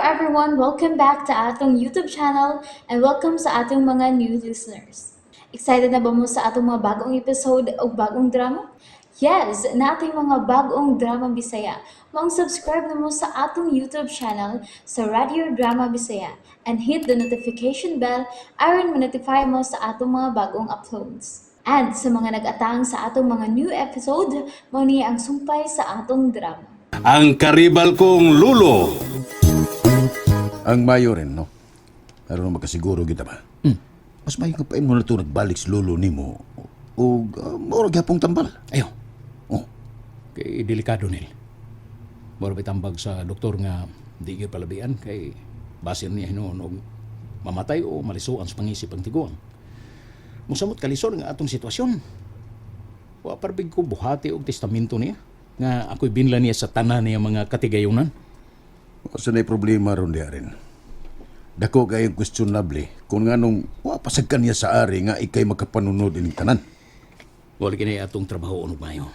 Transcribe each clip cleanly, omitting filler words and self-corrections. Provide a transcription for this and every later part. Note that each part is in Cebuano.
Everyone! Welcome back to atong YouTube channel and welcome sa atong mga new listeners. Excited na ba mo sa atong mga bagong episode o bagong drama? Yes, nating mga bagong drama Bisaya. Maong subscribe na mo sa atong YouTube channel sa Radio Drama Bisaya and hit the notification bell aron ma-notify mo sa atong mga bagong uploads. And sa mga nag-atang sa atong mga new episode, mao ni ang sumpay sa atong drama. Ang karibal kong lulo. Ang mayo rin, no? Aron makasiguro kita ba? Mas may ka pa mo na ito nagbalik sa lolo nimo o mura gyapong tambal. Ayo, Oh, kay delikado nil. Mura bay tambag sa doktor nga di gyud palabian kay basin niya hinuon og mamatay o malisuan sa pangisip ang tiguang. Musamot kalisod nga atong sitwasyon. Wa parbig ko buhati og testamento niya nga ako'y binla niya sa tanan niya mga katigayunan. Sa na problema ron diya rin. Dako kayong questionable kung nganong wa pasag kaniya sa ari nga ikay makapanunod ining tanan. Wala kini atong trabaho og mayo.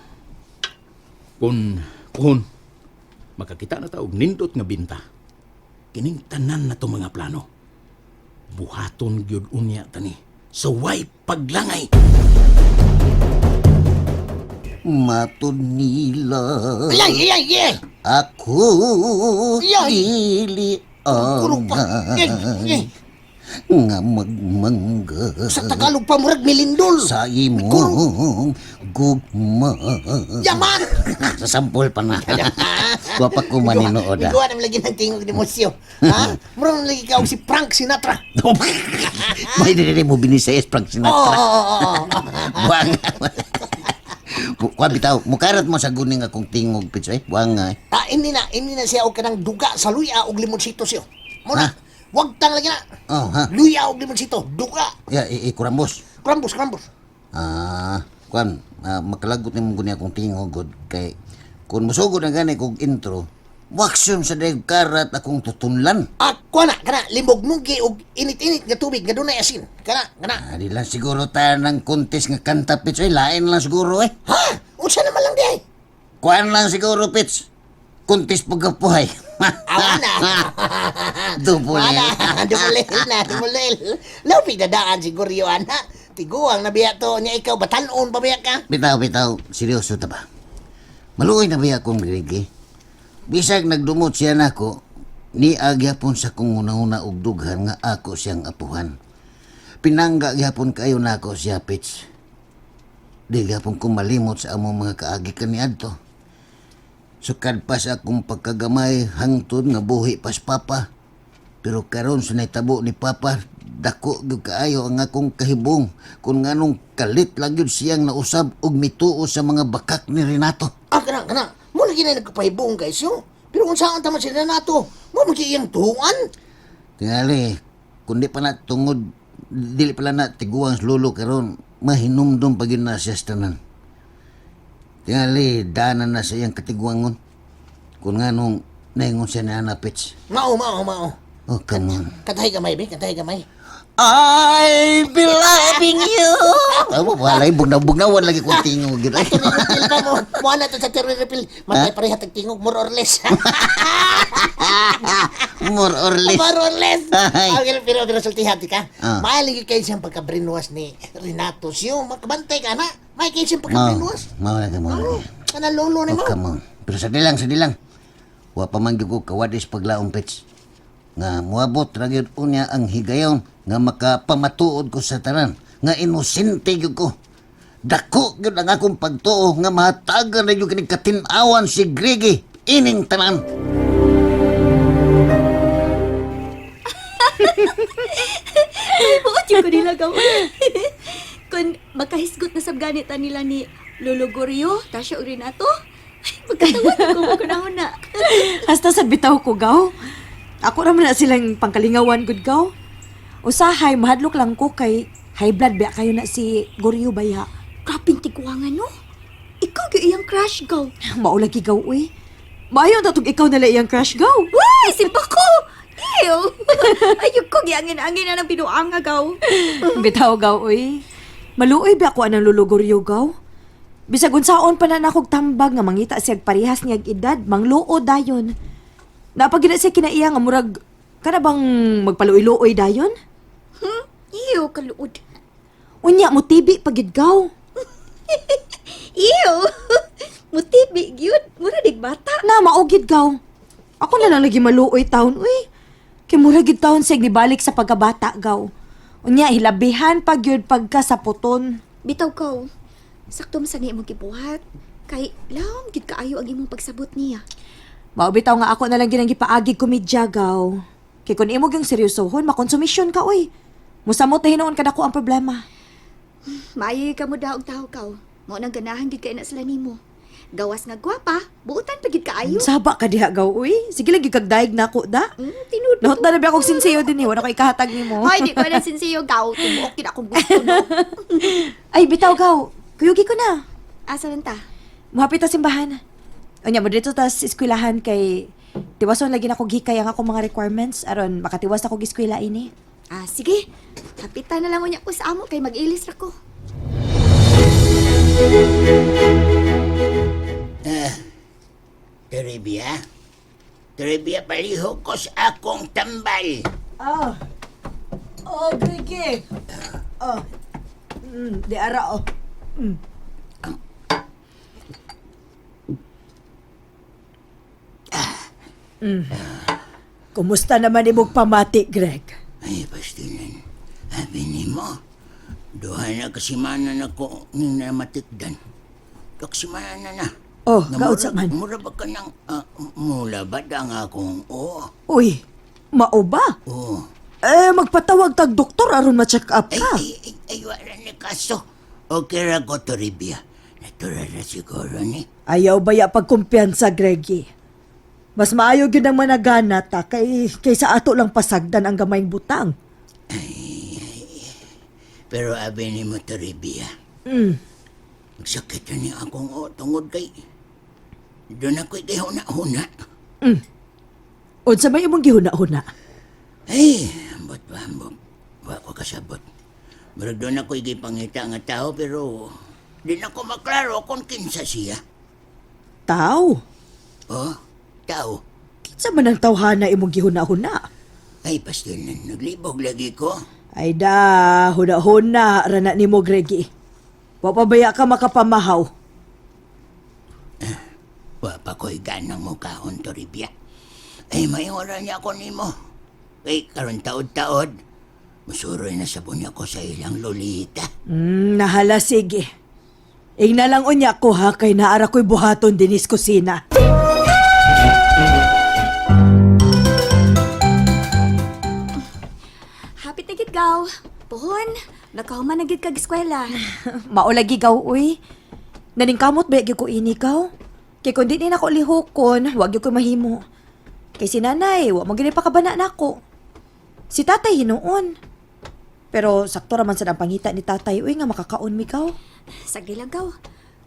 Kung makakita na ta og nindot nga binta, kining tanan na to mga plano. Buhaton gyud unya tani sa way paglangay. Matod nila Ayay, ayay, ayay! ako Ayay! dili Kulog pa. Ayay, ayay. nga magmangga Sa Tagalog pa murag milindol. sa imong gugma. Yaman! Sa sampol pa na. Gwapa ko maninood ah. Ikaw naman lagi ng tingog ni Mosyo. Ha? Murag naman lagi ka og si Frank Sinatra. May dili mo binisayas Frank Oo, Sinatra. oo, oo. Buang. Kuha bitaw, mukarat mo sa guning akong tingog pitso eh. Buang nga eh. Ah, ini na siya og kanang duga sa luya og limonsito siyo. Muna, Ha? wag tang lagi na. Oh, ha. Luya og limonsito, duga. Ya, i, i kurambos. Krambos, krambos. Ah, kuan, makalagot nimo guni akong tingog gud kay kun musugod na gani kog intro, waksyon sa dayeg karat akong tutunlan. Ah, kuha na, kana, limog mugi og init-init nga tubig nga dunay asin. Kana, kana. Ah, di lang siguro ta ng contest nga kanta pits eh, lain lang siguro eh. Ha? Unsa naman lang di ay? Kuan lang siguro pits. Contest pagkapuhay. Awa na. Dupulel. Ana, dumulel na, dumulel. Laupig na daan siguro ana. Tiguang na biya to niya ikaw, batanon pa biya ka? Bitaw, bitaw, seryoso ta ba? Maluoy na ba akong grigi? Bisag nagdumot siya nako, ni agyapon sa kong una-una og dughan nga ako siyang apuhan. Pinangga gyapon kayo nako siya, Pits. Di gyapon ko malimot sa among mga kaagi kaniadto. Sukad pa sa akong pagkagamay, hangtod nga buhi pas papa. Pero karon sa nahitabo ni papa, dako gyud kaayo ang akong kahibong kung nganong kalit lang gyud siyang nausab og mituo sa mga bakak ni Renato. Ah, kana, kana. Mo lagi na nagkapahibong guys yo. Pero kung saan tama sila nato, mo magi iyang tuhuan. Tingali, kundi pa na tungod dili pala na tiguang sa lulo karon mahinumdum pa gyud na siya sa tanan. Tingali, dana na sa iyang katiguangon. Kung nganong naingon siya ni Ana Pits. Mao, mao, mao. Oh, come on. Katahi gamay, be, katahi gamay. I be loving you. Amo walay bugnaw-bugnawan lagi kong tingog gyud. Ato ni refill pa mo. Mo na to sa terror refill. Matay pareha tag tingog more or less. More or less. More or less. Ay. Ah, pero pero pero sultihan ti ka. Ah. Maalig kay siyang pagka-brainwash ni Renato siyo. Makabantay ka na. May kay siyang Mao, pagka-brainwash. mao lagi mao lagi. Kana lolo ni Oh, mo. come on. Pero sa dilang. Wa pa man gyud ko kawadis paglaom pits. Nga moabot ra gyud unya ang higayon nga makapamatuod ko sa tanan nga inosente gyud ko. Dako gyud ang akong pagtuo nga mahatagan na gyud kining katin-awan si Grigi ining tanan. Buot yung ko nila gaw. Kung makahisgot na sabganit nila ni Lolo Gorio, Tasha ug Renato, ay, magkatawa ko makunahon na. Hasta sa bitaw ko gaw. Ako raman na silang pangkalingawan gud gaw. Usahay mahadlok lang ko kay high blood ba kayo na si Goryo baya. Grabing tiguangan, no? Ikaw gyud iyang crush gaw. Maulagi gaw uy. Maayo na tug ikaw nila iyang crush gaw. Uy, simpa ko! Ew! Ayok ko, giangin-angin na ng binuanga gaw. Bitaw gaw uy. Maluoy ba ako anang Lolo Goryo gaw? Bisag unsaon pa na nakog tambag nga mangita siyag parehas niyag edad, mangluo dayon. Napagina siya kinaiya nga murag kana bang magpaluoy-luoy dayon? Iyo, kaluod. Unya mo tibi pagid gaw. Iyo! Mutibi, gyud. Mura dig bata. Na maugid gaw. Ako na lang lagi maluoy taon uy. Kay mura gid taon siya nibalik sa pagkabata gaw. Unya hilabihan pag yun pagka sa puton. Bitaw ko. Sakto man sa ni imong gibuhat. Kay lawom gid kaayo ang imong pagsabot niya. Mao bitaw nga ako na lang ginang gipaagi komedya gaw. Kay kun imo gyung seryosohon, makonsumisyon ka uy. Musamot na hinuon ka nako ang problema. Maayo ka mo daw og tawo kaw. Mao nang ganahan gid kay na sila nimo. Gawas nga gwapa, buutan pa gid kaayo. Saba ka diha gaw uy. Sige lang gid kag daig nako da. Tinud. Nahot na na akong sinsiyo din eh. Wala ko ikahatag nimo. Hoy, di ko na sinsiyo gaw. Tumuok gid akong gusto no. Ay bitaw gaw. Kuyugi ko na. Asa lang ta? Muhapit ta simbahan. Unya mo dito ta sa eskwelahan kay tiwason lagi na ko gikay ang akong mga requirements aron makatiwas ako eskwela ini. Ah, sige. Hapitan na lang unya ko sa amo kay mag-ilis ra ko. Toribia? Toribia, palihog ko sa akong tambal. Ah. Oh, Grigi. Oh. Di ara oh. Mm. Kumusta naman imong pamati, Greg? Ay, pastilan. Sabi ni mo, duha na kasimana na ko ni namatikdan. Kaksimana na na. Oh, Nga kaunsa man? Mura ba ka ng, mula ba da nga akong, oo, Uy, mao ba? oo. Eh, magpatawag tag doktor aron ma-check up Ay, ka. ay, ay, ay, wala ni kaso. Okay ra ko, Toribia. Natural na siguro ni. Ayaw baya pagkumpiyansa, Greggy. Mas maayo gyud ang managana ta kay kaysa ato lang pasagdan ang gamayng butang. Pero abi ni mo, Toribia. Magsakit na ni akong o, tungod kay... Doon ako'y kay huna-huna. Unsa may imong gihuna-huna? Ay, ambot ba, ambot. Wa ko kasabot. Murag doon ako'y gipangita nga tao, pero... Di na ko maklaro kung kinsa siya. Tao. Oh, tao. Kinsa man ang tawhana imong gihuna-huna? Ay, pastil na, naglibog lagi ko. Ay da, huna-huna rana nimo Greggy. Wa pa baya ka makapamahaw. Wa pa ko'y ganang mukhaon, Toribia. Ay, mayora niya ako nimo. Ay, karon taod-taod. Musuroy na sa bunya ko sa ilang lolita. Nahala sige. Ingna lang unya ko ha kay naara ko'y buhaton dinis kusina. Hapit na gid gaw. Pohon, nakahuman na gid kag eskwela. Maulagi gaw uy. Naningkamot ba gyud ko ini gaw? Kay kun di ni nako lihokon, wa gyud ko mahimo. Kay si nanay, wa man gyud pakabana nako. Si tatay hinuon. Pero sakto ra man sad ang pangita ni tatay uy nga makakaon mi gaw. Sagdi lang gaw.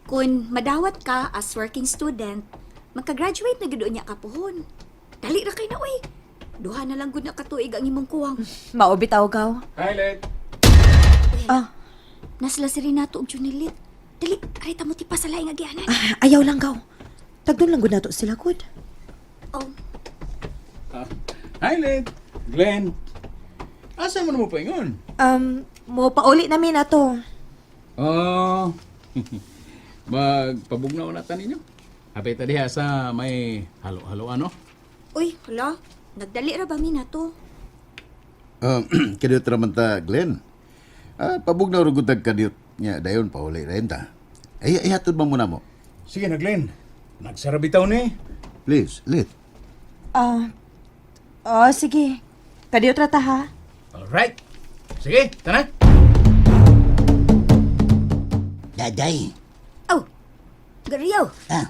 Kung madawat ka as working student, magka-graduate na gid unya ka pohon. Dali ra kay na uy. Duha na lang gud na katuig ang imong kuwang. Mao bitaw gaw. Hi, Let. Ah, Nasla si Renato og Junilit. Dali, aray ta mo ti pa sa laing agianan. ah, ayaw lang gaw. Tagdon lang gud nato sila gud. Oh, Hi, Let. Glenn. Asa mo na mo paingon? Mo pauli namin ato. Oh. Magpabugnaw na ta ninyo. Hapit ta diha sa may halo-halo ano? uy, hala. Nagdali ra ba mi nato? Kadiyot raman ta, Glenn. Ah, pabugnaw ra gud tag kadiyot. Nya, dayon pauli rin ta. Ay, ay, hatod ba muna mo? Sige na, Glenn. Nagsarabitaw ni. Please, lit. Ah, oh, sige. Kadiyot ra ta ha. Alright. Sige, tara. Daday, Oh. Gariyo, ah,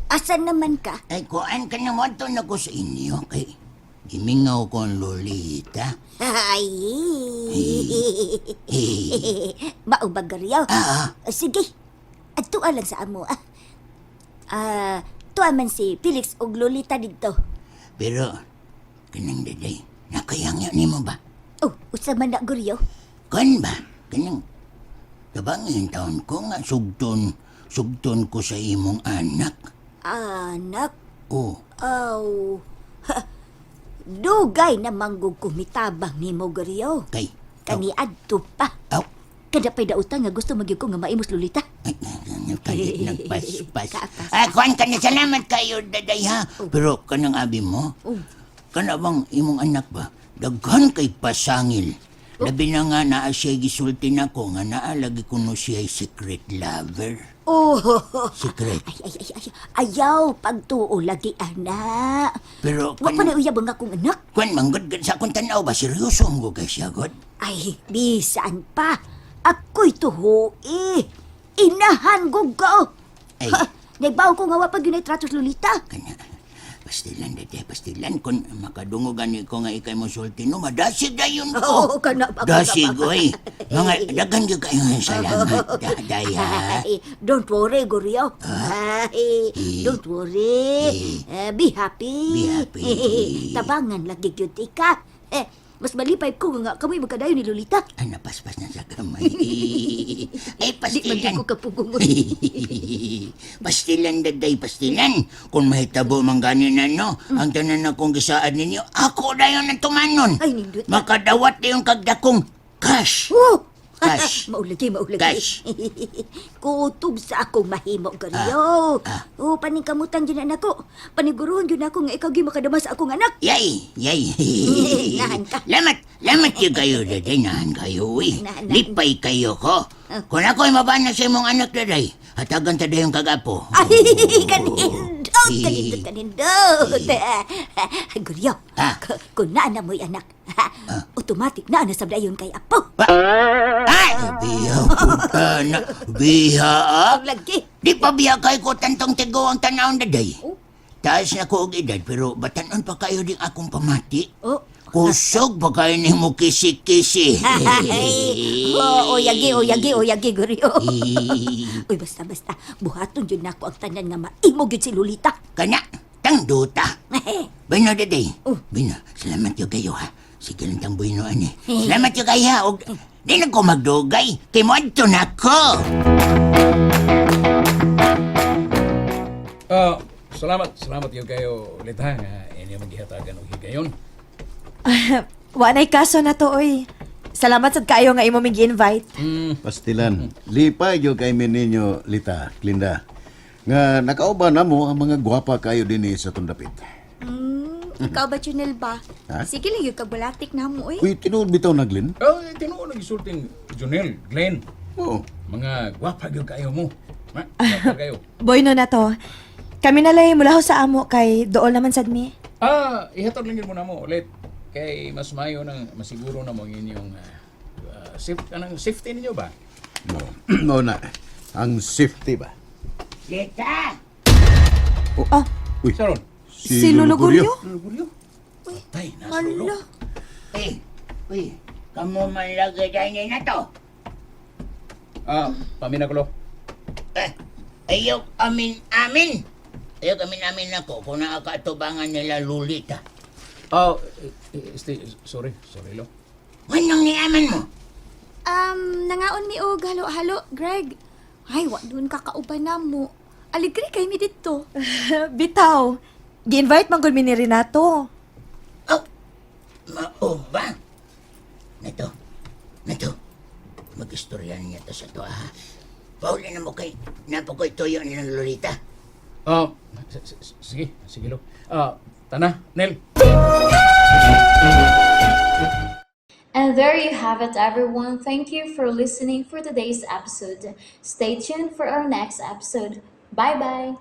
asan naman ka? ay kuan ka naman to na ko sa inyo kay gimingaw ko ang lolita. Ay. Mao ba Gariyo? Ah, Sige. Adto lang sa amo ah. Ah, tuwa man si Felix og Lolita didto. Pero, kanang daday, nakayangyo nimo ba? Oh, usa man na Guriyo. Kan ba? Kanang, kabangin taon ko nga sugton, sugton ko sa imong anak. Anak, Oh, aw. Dugay na manggug kumitabang nimo, Goryo. Kay, Kani adto pa. aw, Kada pa'y dautan nga gusto magyud ko nga maimos Lolita. ay, kalit ng paspas. Kaapas. Ah, kuan ka na, salamat kayo, daday ha. Pero kanang abi mo, kana bang imong anak ba, daghan kay pasangil. Labi na nga naa siya gisulti nako nga naa lagi kuno siya secret lover. Oh. Secret. Ay, ay, ay, ay. Ayaw pagtuo lagi, anak. Pero Wa pa na uyab ang akong anak. kuan manggod gud sa akong tan-aw ba seryoso ang gugay siya god. Ay, bisan pa. Ako'y tuhui. Inahan ko. Ay. Ha, nagbaw ko nga wa pa gyud tratos Lolita. Kana pastilan daday pastilan kun makadungog gani ko nga ikay mo sulti no madasig dayon ko. Oo, kana ba? Dasig oy. Mga daghan gyud kayo nga salamat daday ha. Ay, don't worry, Goryo. Ay, don't worry. Eh, be happy. Be happy. Tabangan lagi gyud ika. Eh, mas malipay ko nga kamoy magkadayon ni Lolita. Ay, napaspas na sa kamay. Ay, Di man pastilan. gyud ko kapugongon. Pastilan, daday, pastilan. Kung mahitabo man gani na, no, ang tanan na kong gisaad ninyo, ako dayon ang tumanon. Ay, nindot. Makadawat na yung kagdakong cash. Oh! Cash. Maulagi, maulagi. Cash. Kutob sa akong mahimo, Goryo. Oh, paningkamutan gyud na nako. Paniguruhon gyud nako nga ikaw gyud makadama sa akong anak. Yay, yay. Nahan ka. Lamat, lamat yun kayo, daday. Nahan kayo, uy. Nahan, nahan. Lipay kayo ko. Kung ako'y mabana sa imong anak, daday, hatagan ta dayong kagapo. Ay, kanindot, kanindot, kanindot. Guryo, Ah. kung naa na mo'y anak, automatic na na sabdayon kay Apo. Ay, biha puta na. Biha, ah. Ang lagi. Di pa biya kay ko tantong tigo ang tanawon daday. Oh. Taas na ko og edad pero batanon pa kayo ding akong pamati. Oh. Kusog pa kayo ni mo kisi-kisi. Ay, oh, oyagi, oyagi, oyagi, Guryo. Uy, basta, basta. Buhaton yun nako ang tanan nga maimo gyud si Lolita. Kana, tangduta. Bueno, daday. Oh. Bueno, salamat yo kayo ha. Sige lang tang bueno ani. Salamat yo kayo ha. Og, di na ko magdugay. Kay mo adto na ko. Ah, salamat, salamat yun kayo ulit ha nga inyo maghihatagan og higayon. Wa na'y kaso na to, oy. Salamat sad kaayo nga imo ming gi-invite. Pastilan, lipay gyud kay mi ninyo, Lita, Glinda. Nga nakauban na mo ang mga gwapa kayo dinhi sa tundapit. Ikaw ba, Junel ba? Ha? Sige lang yung kabulatik na mo, eh. Uy, tinuod bitaw na Glenn? Oh, tinuod ang gisulting Junel, Glenn. Oo. Mga gwapa gyud kayo mo. Ma, gwapa kayo. Boy no na to. Kami na lay mula ho sa amo kay dool naman sad mi. Ah, ihatag lang yun muna mo ulit. Kay mas mayo nang masiguro na mo ang inyong safe, anong safety ninyo ba? No. No na. Ang safety ba? Lita! Oh. Ah. Uy, Saron. Si Lolo Guryo? Lolo Patay na sa lolo. Hala. Eh, uy, kamo man lagi dahil na to. Ah, pamina ko lo. Eh, ayaw amin-amin. Ayaw amin-amin ako kung nakakatubangan nila Lolita. Oh, eh, este, sorry, sorry lo. Anong niaman mo? Nangaon mi og halo-halo, Greg. Ay, wa dun kakauban na mo. Aligre kay mi didto. Bitaw. Gi-invite man gud mi ni Renato. Oh, mao ba? Nato, nato, mag-istorya niya to sa to, ha? Pauli na mo kay, napakoy tuyo nilang Lolita. Ah, sige, sige lo. Ah, tana, Nel. And there you have it, everyone. Thank you for listening for today's episode. Stay tuned for our next episode. Bye bye.